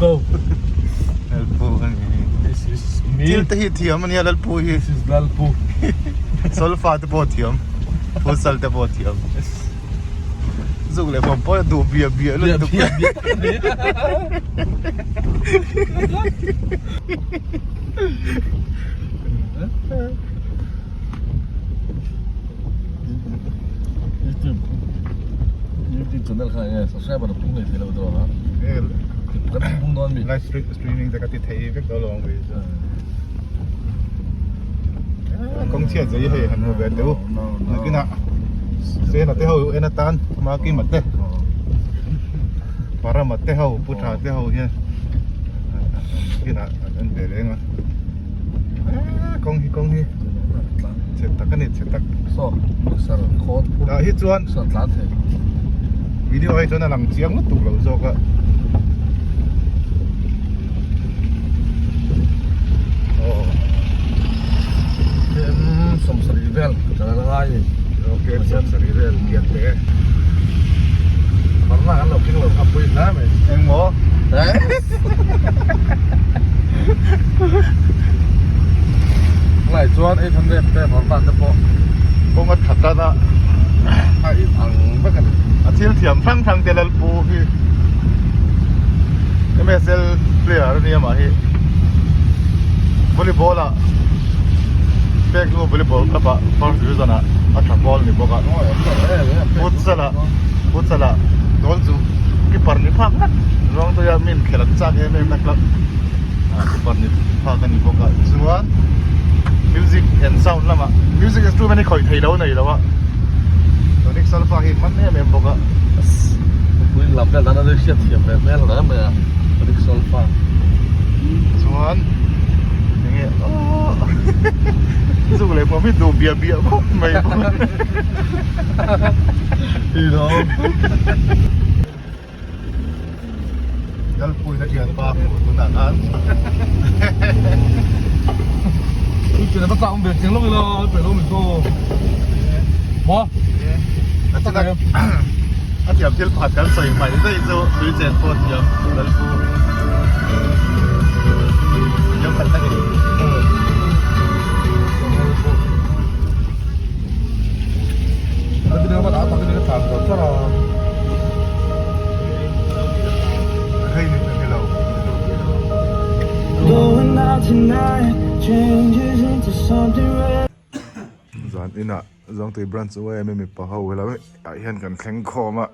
Go. Lalpu ani. This is me. Thil te hi thiam ania Lalpu hi. This is Lalpu. Solfa te pawh thiam. Futsal te pawh thiam. Yes. Zuk leh bawm pawh duh bia bia lutuk. Bia bia bia. YouTube YouTube channel kha nge subscriber a pung leh thei lo dawn a kan pung dawn mi live streaming te ka ti thei vek dawn lo ang kawng chhiat zai hei han hmu ve teu nakinah sena te ho en atan makima te parama te ho pu tha te ho hian nakinah an en ve reng a kawng hi kawng hi chhe tak a ni chhe tak saw mixer khawn tah hi chuan mixer tlan thei video hi chuan a lang chiang lutuk lo zawk a aw em sawmsarih vel ka la ngai ni okay sawmsarih vel kian hle. mai. Eng maw? Lai chuan 800 te vardan te pawh kawng a tha tan a a in ang vek a ni. A thil thiam hrang hrang te Lalpu hi MSL player a nia mah hi volleyball ah pek hnu volleyball club ah first division ah a tha pawl a ni bawk a futsal ah futsal ah dawl chu keeper ni phak ngat zawng te hian min khelh an chak em em na club ah keeper ni phak a ni bawk a chuan music and sound lamah music instrument hi khawih theih loh a nei lo a tonic solfa hi man em em bawk a. Pui lam vel dan a hriat thiam ve hmel hle mai a tonic solfa chuan enge aww zuk leh pawh hi duh biah biah khawp mai bawk. Lalpuina thianpa hmuh tunah khan A thiam thil pakhat kan sawi hmaih daih chu tui chen pawh thiam Lalpu thiam khat tak a ni. Zan inah Zawngtui branch UIM mipa ho helai ah hian kan thleng khawm a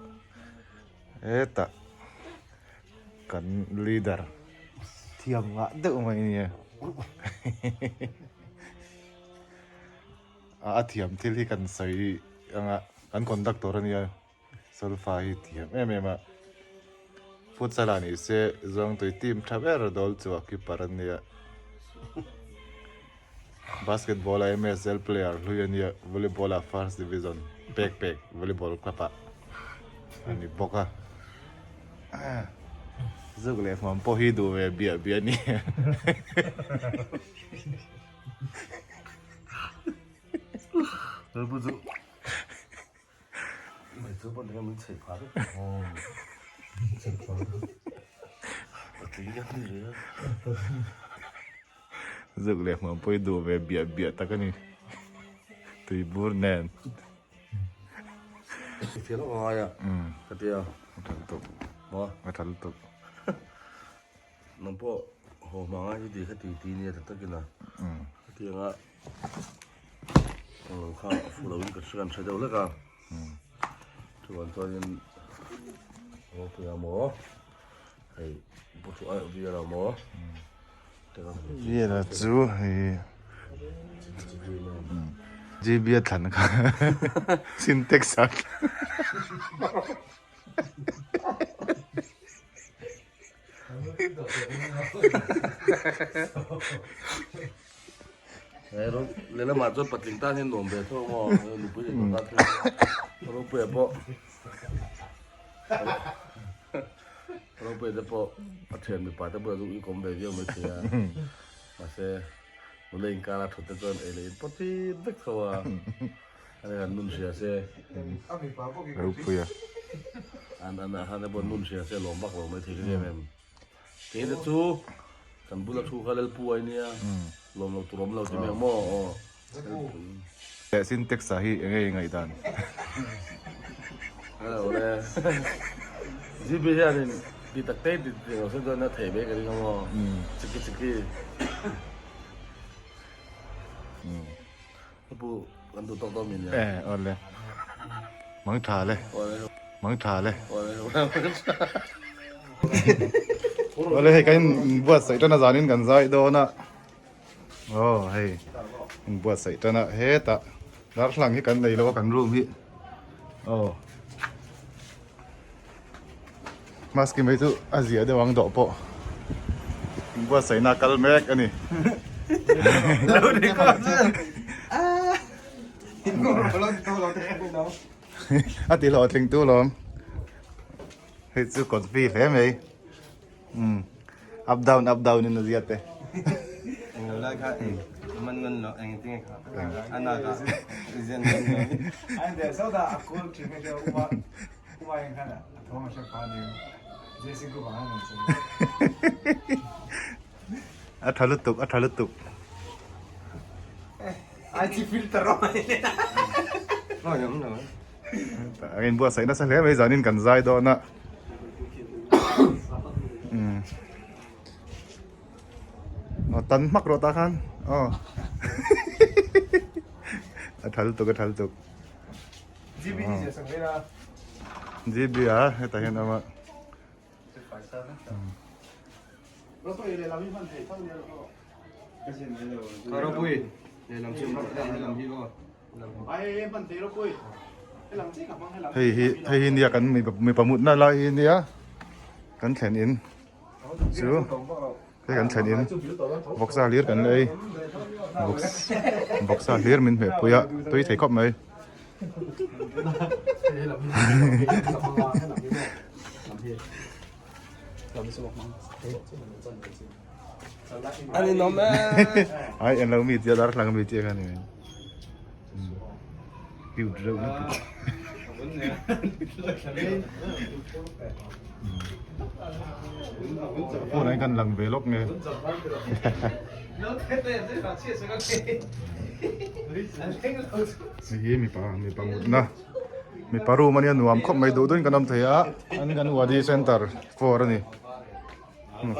hetah kan leader thiam ngah deuh mai a nia. A thiam thil hi kan sawi anga kan conductor a nia solfa hi thiam em em a futsal ah ni se zawngtui team tha ber dawl chu a keeper a nia basketball ah M_S_L player hlui a nia volleyball ah first division pek pek volleyball club ah a ni bawk a. Zuk leh hmuam pawh hi duh ve biah biah a ni. Zuk leh hmuam pawh hi duh ve biah biah tak a ni. Tui bur nen. A tha lutuk. Nang pawh haw hma ngai chu ti kha ti ti nia tak takin a hetiang a englo kha a fuh loin ka hre kan hre deuh hlek a chuvang chuanin ropui a maw hei pu thu ai vial a maw vial a chu hei GB a thlan kha syntax a Lehlamah chuan patling tan hian nuam ve tho maw nupui leh tan chuan Ropuia pawh Ropuia te pawh a thian mipa te bulah chu ui kawm ve viau mai thei a mahse nula inkara thut te chuan ei leh in pawt vek tho a. An nun hria se. Ropuia. An an han e bon nun hria se lawm vak lo mai thei em em. Kei te chu kan bula thu kha lel pu ai nia lawm lo tur awm lo ti mai ang maw aw. Leh syntax ah hi enge i ngaihdan? Hello le. GB hianin ti tak te ti ti lo se chuan a thei mai ka ring a maw. Chiki chiki. Pu kan duh tawk dawn mi nia. Eh awle. Mang tha le. Mang tha le. Awle hei kan buatsaih tan a zanin kan zai dawn a. Aw hei in buatsaih tan a hetah darthlang hi kan nei lo a kan room hi. Aw. Maski mai chu a zia deuh ang dawh pawh buatsaihna a kal mek a ni. A ti hlawhtling tu lawm. Hei chu confi hle mai. Umm up down up down in a zia te. A tha lutuk a tha lutuk. A inbuatsaih nasa hle mai zanin kan zai dawn a. Aw tan hmak rawh tah khan aw a tha lutuk a tha lutuk. GB a hetah hian a awm a. Hei hi hei hi nia kan mipa mutna lai hi nia kan thlen in chu hei kan thlen in vawksa hlir kan la ei vawksa hlir min hmeh pui a tui thei khawp mai. Ai en lo mi tia dar hlang mi tia khan ni cute reuh lutuk phone ah kan lang ve lawk nge Hei hi mipa mipa mutna mipa room ania nuam khawp mai duh duhin kan awm thei a an kan wadi center four a ni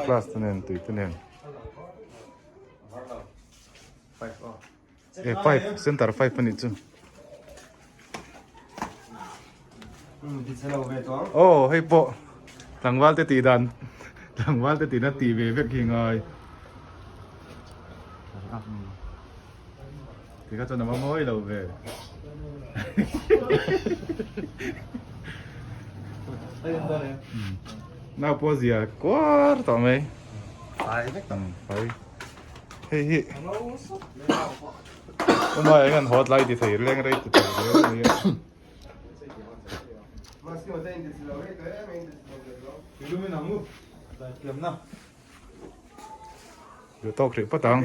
class te nen tui te nen e five center five a nih chu aw hei pawh tlangval te tih dan tlangval te tihna tih ve vek hi ngai. Ti kha chuan a va mawi lo ve. Nau pawh zia kuar tawh mai. Fai vek tawh. Fai. Hei hi. Umai eng an hawt lai ti thei leng rei ti thei reu mai a. Duh tawk hrih phawt ang.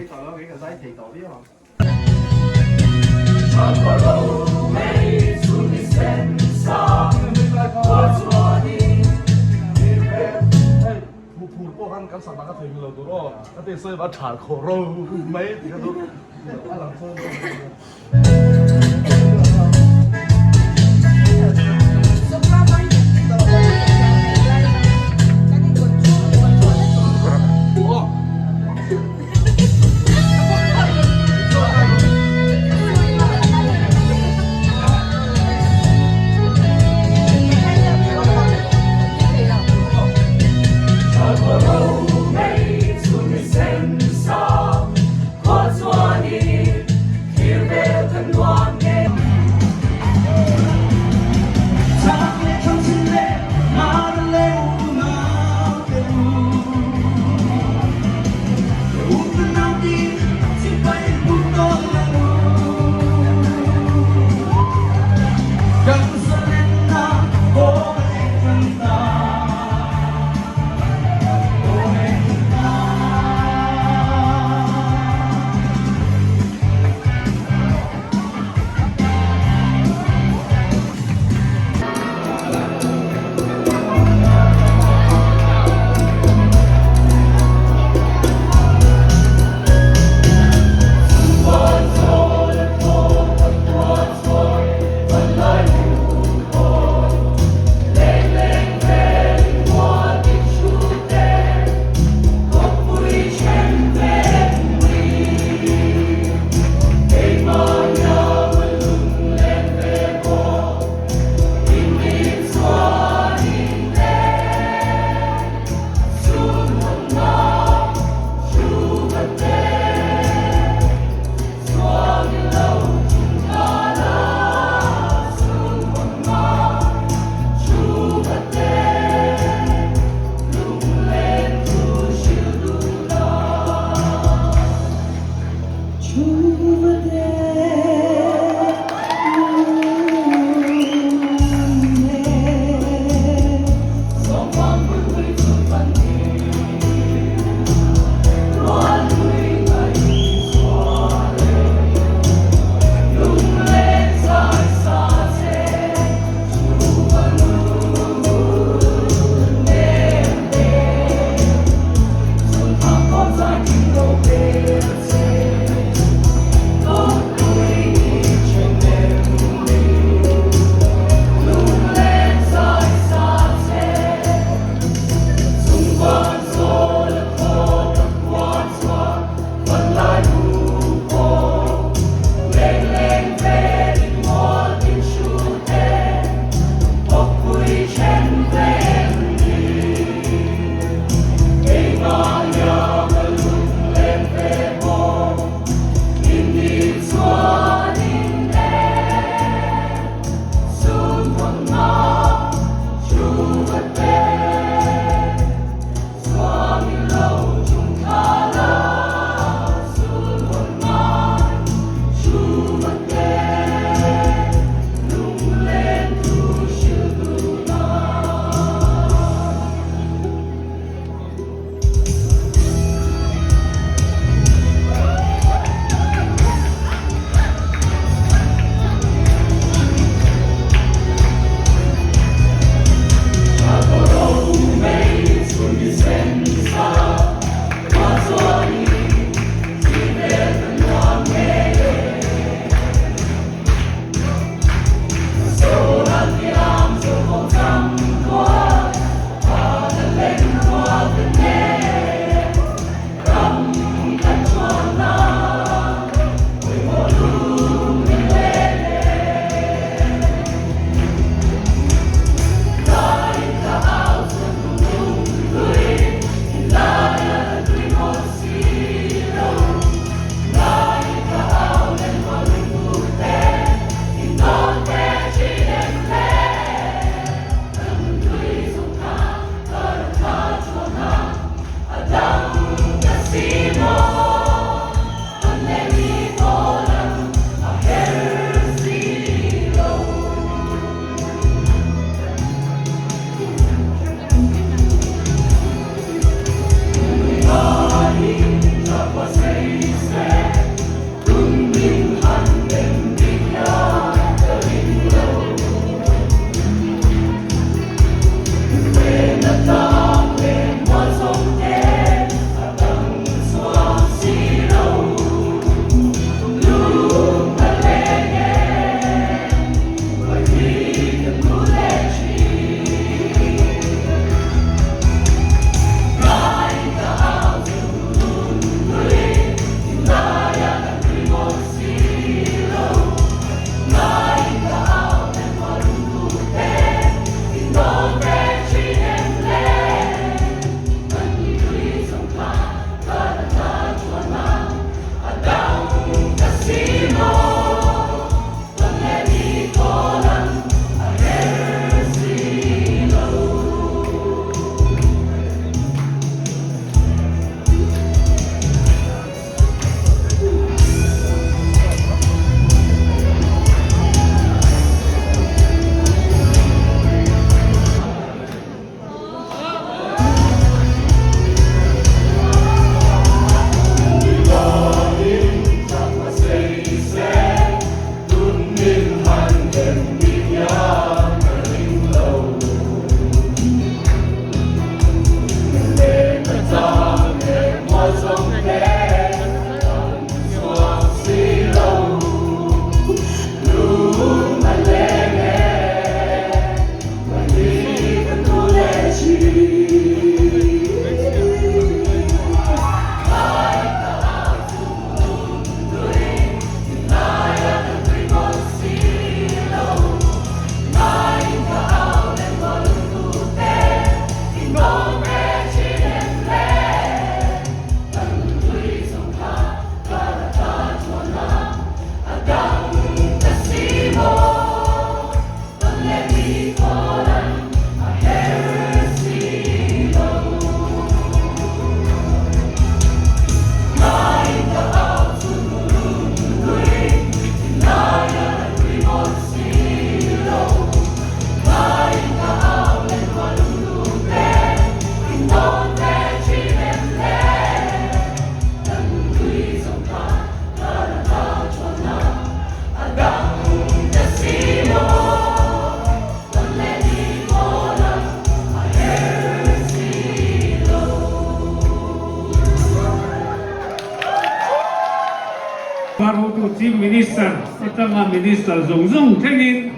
Sawrkar hotu Chief Minister atanga Minister zawng zawng thlengin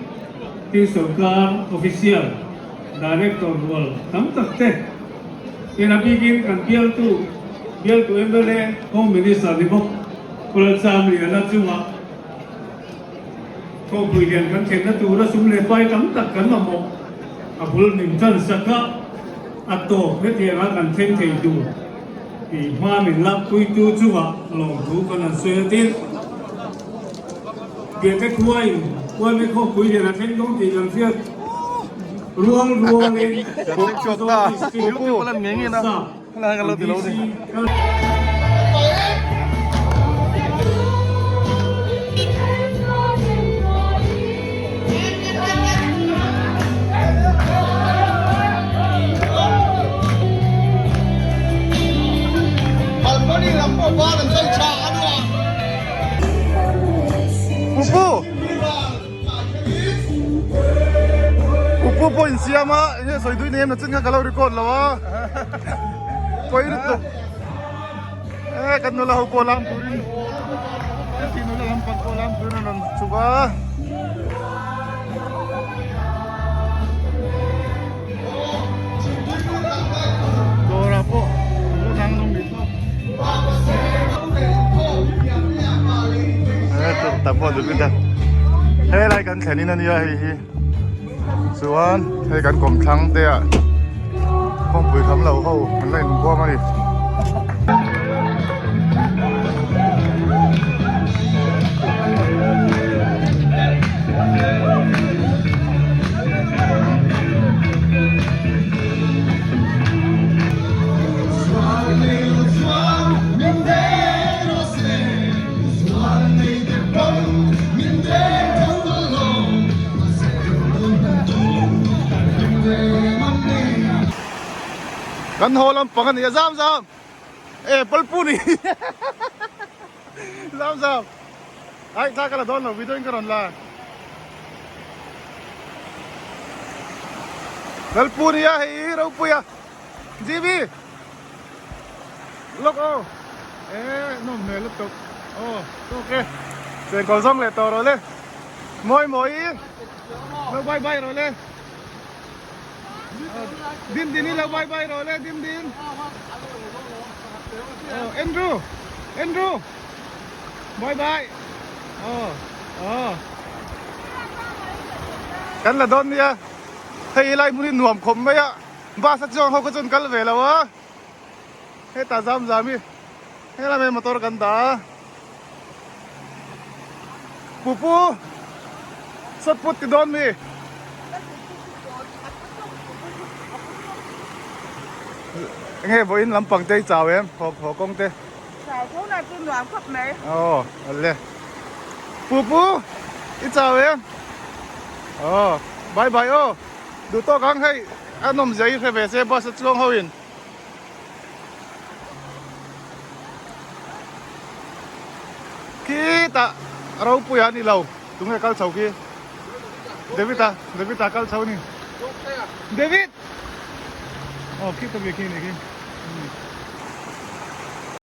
tin sawrkar official, Director rual tam tak te tin a bikin kan bialtu bialtu mla Home Minister ni bawk Pu Lalchamliana chungah Thawhpui lian kan thlenna tura sum leh pai tam tak kan mamawh a bul min tan sak a, a tawp hetianga kan thleng thei tur tih hma min lakpuitu chungah lawmthu kan han sawi a tin. Biate khuain Kualme khawpui lian a thleng dawn tih kan hriat rual rualin Aizawl District Sap DC kal Upu Upu pawh insiam a enge sawi duih nem na chin kha ka lo record lo a pawi lutuk e kan nula ho pawh lam turin kan tih nula lampang pawh lam turin an rawn chhuk a. Dawrah pawh lu dang an awm rih tawk. Tam pawh duh bik a. Helai kan thlen in ania hei hi. Chuan hei kan kawmthlang te ah kawngpui kham lo ho an la inbuam a ni. Kan haw lampang a ni a zam zam e palpu ni zam zam ai thla ka la dawn lo video in ka rawn la. Lalpu nia hei hi ropuia GB lawk aw e nawm hmel lutuk aw tawk e chengkawl zawng leh tawh rawh le mawi mawi lo bye bye rawh le dim din hi lo bye bye rawh le dim din aw Andrew Andrew bye bye aw aw kan la dawn nia hei lai hmun hi nuam khawp mai a bus a chuang ho kha chuan kal ve lo a hetah zam zam hi helai mai motor kan dah a pupu sawt put ti dawn mi enge vawiin lampang te i chau em haw haw kawng te. Chau tho na chu nuam khawp mai. Aw ale. Pu pu i chau em? Aw bye bye aw. Duh tawk ang hei a nawm zia i hre ve se bus a chuang ho in. Khitah ropui a ni lo tunge kal chho khi David a David a kal chho ni David. Aw khita mi khi ni khi.